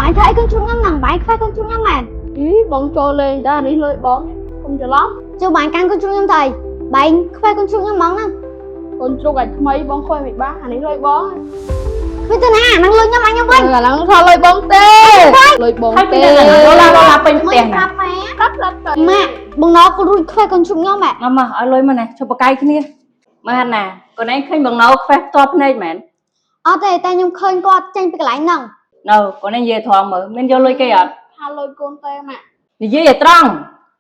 បាយធ្វើអីកូនជ្រូកខ្ញុំហ្នឹងបាយខ្វះកូនជ្រូកខ្ញុំមែន អីបងចូលលេងតានេះលុយបងកុំច្រឡំ ចុះបាយកាន់កូនជ្រូកខ្ញុំទៅអីបាយខ្វះកូនជ្រូកខ្ញុំហ្មងហ្នឹង កូនជ្រូកឲ្យថ្មីបងខ្វះមិនបានអានេះលុយបង វាទៅណាហ្នឹងលុយខ្ញុំអញខ្ញុំវិញ ឥឡូវថាលុយបងទេលុយបង ហើយ ទេ ពីណាដុល្លារដុល្លារពេញផ្ទះណា ប្រាប់ម៉ា ប្រាប់ប្រាប់ទៅ ម៉ាក់បងណោក៏រួចខ្វះកូនជ្រូកខ្ញុំម៉ាក់ មកមកឲ្យលុយមកណាជប់បកាយគ្នាមើលហាណាកូនឯងឃើញបងណៅខ្វេះផ្ទាល់ភ្នែកមែន អត់ទេតែខ្ញុំឃើញគាត់ចេញពីកន្លែងហ្នឹង នៅកូនឯងនិយាយត្រង់មើលមានយកលុយគេអត់ ថាលុយកូនទេម៉ាក់ និយាយឲ្យត្រង់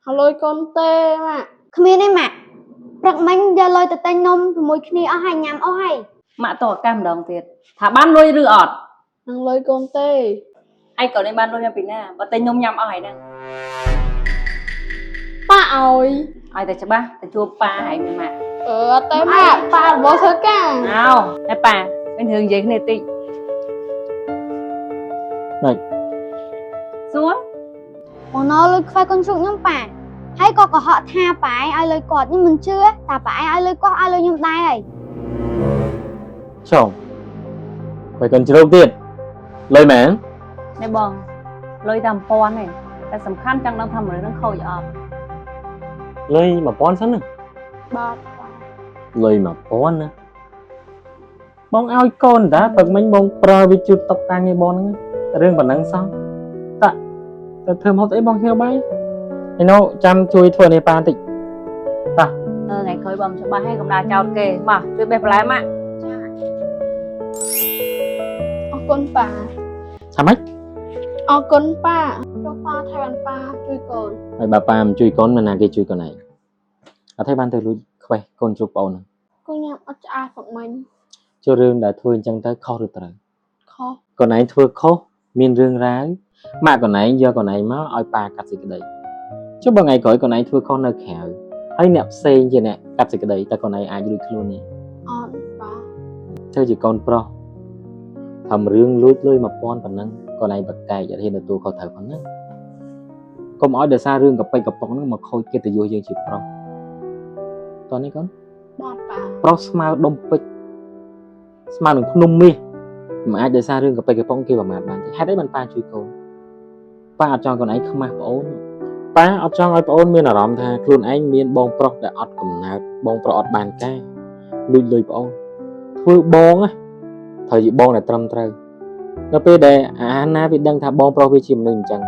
ថាលុយកូនទេម៉ាក់ គ្មានទេម៉ាក់ព្រឹកមិញយកលុយទៅទិញនំជាមួយគ្នាអស់ហើយញ៉ាំអស់ហើយ ម៉ាក់តឱកាសម្ដងទៀតថាបានលុយឬអត់ នឹងលុយកូនទេ ហើយកូនឯងបានលុយមកពីណាបើទិញនំញ៉ាំអស់ហើយហ្នឹង ប៉ាឲ្យ ឲ្យតែច្បាស់ទៅជួបប៉ាហើយមានម៉ាក់ អឺអត់ទេម៉ាក់ប៉ារបស់ធ្វើការ អោហើយប៉ាមានរឿងនិយាយគ្នាតិច ម៉េច សួរ បងណោលួចខ្វះកូនជ្រូកខ្ញុំប៉ាហើយក៏កុហកថាប៉ាឯងឲ្យលុយគាត់ខ្ញុំមិនជឿតែប៉ាឯងឲ្យលុយគាត់ឲ្យលុយខ្ញុំដែរហើយ ចុះបើកូនជ្រូកទៀតលុយមែន នេះបងលុយតែ1000ទេតែសំខាន់ចង់ដឹងថាមនុស្សហ្នឹងខូចអត់ លុយ1000សិនណា បាទ លុយ1000ណាបងឲ្យកូនតាព្រឹកមិញបងប្រើវាជូតតុកតាំងឲ្យបងហ្នឹងរឿងប៉ុណ្ណឹងសោះតាទៅធ្វើម្ហូបស្អីបងហៀវបាយឯណូចាំជួយធ្វើនេះប៉ាបន្តិចតា អឺថ្ងៃក្រោយបងច្បាស់ហើយកុំដើរចោលគេមកជួយបេះបន្លែម៉ាក់ អរគុណប៉ា ថាម៉េច អរគុណប៉ាចុះប៉ាថែបានប៉ាជួយកូន ហើយបើប៉ាមិនជួយកូនមិនណាគេជួយកូនឯងអត់ទេបានទៅលួចខ្វេះកូនជ្រូកប្អូនហ្នឹង កូនញ៉ាំអត់ឆ្អាតផឹកមិញ ចូលរឿងដែលធ្វើអញ្ចឹងទៅខុសឬត្រូវ ខុស កូនឯងធ្វើខុសមានរឿងរ៉ាវម៉ាក់កូនឯងយកកូនឯងមកឲ្យប៉ាកាត់សេចក្តីចុះបើថ្ងៃក្រោយកូនឯងធ្វើខុសនៅក្រៅហើយអ្នកផ្សេងជាអ្នកកាត់សេចក្តីតែកូនឯងអាចរួចខ្លួនទេ អត់ប៉ា ធ្វើជាកូនប្រុសធ្វើរឿងលួចលុយ1000ប៉ុណ្ណឹងកូនឯងបកកែកអត់ហ៊ានទទួលខុសត្រូវប៉ុណ្ណឹងកុំឲ្យដោយសាររឿងកប៉ិចកប៉ុងហ្នឹងមកខូចកិត្តិយសយើងជាប្រុសតោះនេះកូន បាទប៉ា ប្រុសស្មើដុំពេជ្រស្មើនឹងភ្នំមាសមិនអាចដោយសាររឿងកប៉ិចកប៉ុងគេប្រមាថបានទេហេតុអីបានប៉ាជួយកូនប៉ាអត់ចង់កូនឯងខ្មាស់ប្អូនប៉ាអត់ចង់ឲ្យប្អូនមានអារម្មណ៍ថាខ្លួនឯងមានបងប្រុសដែលអត់កំណើតបងប្រុសអត់បានការលួចលុយប្អូនធ្វើបងណាត្រូវជាបងដែលត្រឹមត្រូវដល់ពេលដែលអាណាវាដឹងថាបងប្រុសវាជាមនុស្សអញ្ចឹង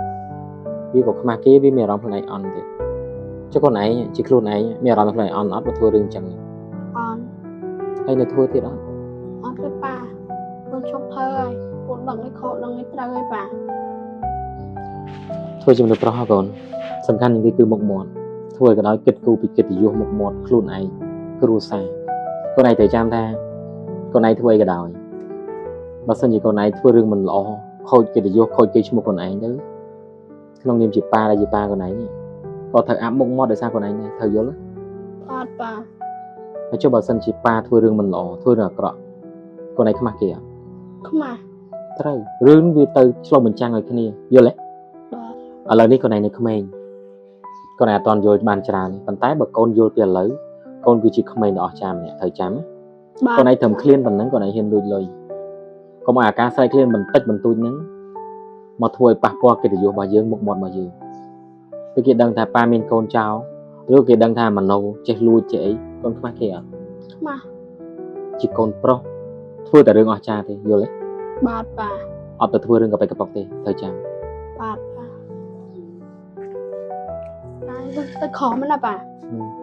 វាក៏ខ្មាស់គេវាមានអារម្មណ៍ខ្លួនឯងអន់ទៀតចុះខ្លួនឯងជាខ្លួនឯងមានអារម្មណ៍ថាខ្លួនឯងអន់អត់បើធ្វើរឿងអញ្ចឹង អត់ ហើយនៅធ្វើទៀតអត់ អត់ទេប៉ាកូនឈប់ធ្វើហើយកូនដឹងឲ្យខុសដឹងឲ្យត្រូវហើយប៉ា ធ្វើជាមនុស្សប្រុសហ៎កូនសំខាន់ជាងគេគឺមុខមាត់ធ្វើឲ្យក៏ដោយគិតគូរពីកិត្តិយសមុខមាត់ខ្លួនឯងគ្រួសារកូនឯងត្រូវចាំថាកូនឯងធ្វើអីក៏ដោយបើសិនជាកូនឯងធ្វើរឿងមិនល្អខូចកិត្តិយសខូចគេឈ្មោះកូនឯងទៅក្នុងនាមជាប៉ាដែលជាប៉ាកូនឯងនេះក៏ត្រូវអាប់មុខមាត់ដោយសារកូនឯងដែរត្រូវយល់ទេ បាទប៉ា ហើយចុះបើសិនជាប៉ាធ្វើរឿងមិនល្អធ្វើរឿងអាក្រក់កូនឯងខ្មាស់គេអត់ ខ្មាស់ ត្រូវរឿងវាទៅឆ្លុះបញ្ចាំងឲ្យគ្នាយល់ទេ បាទ ឥឡូវនេះកូនឯងនៅក្មេងកូនឯងអត់ទាន់យល់បានច្រើនទេប៉ុន្តែបើកូនយល់ពីឥឡូវកូនគឺជាក្មេងដ៏អស្ចារ្យម្នាក់ត្រូវចាំណា បាទ កូនឯងត្រឹមឃ្លានប៉ុណ្ណឹងកូនឯងហ៊ានលួចលុយកុំឲ្យអាការស្រែកឃ្លានបន្តិចបន្តួចហ្នឹងមកធ្វើឲ្យប៉ះពាល់កិត្តិយសរបស់យើងមុខមាត់របស់យើងពេលគេដឹងថាប៉ាមានកូនចោលឬគេដឹងថាមโนចេះលួចចេះអីកូនខ្មាស់គេអត់ ខ្មាស់ ជាកូនប្រុសធ្វើតែរឿងអស្ចារ្យទេយល់ទេ បាទប៉ា អត់ទៅធ្វើរឿងកប៉ិកកប៉ុកទេត្រូវចាំ បាទប៉ាតែទៅខំណាប៉ា ហឹម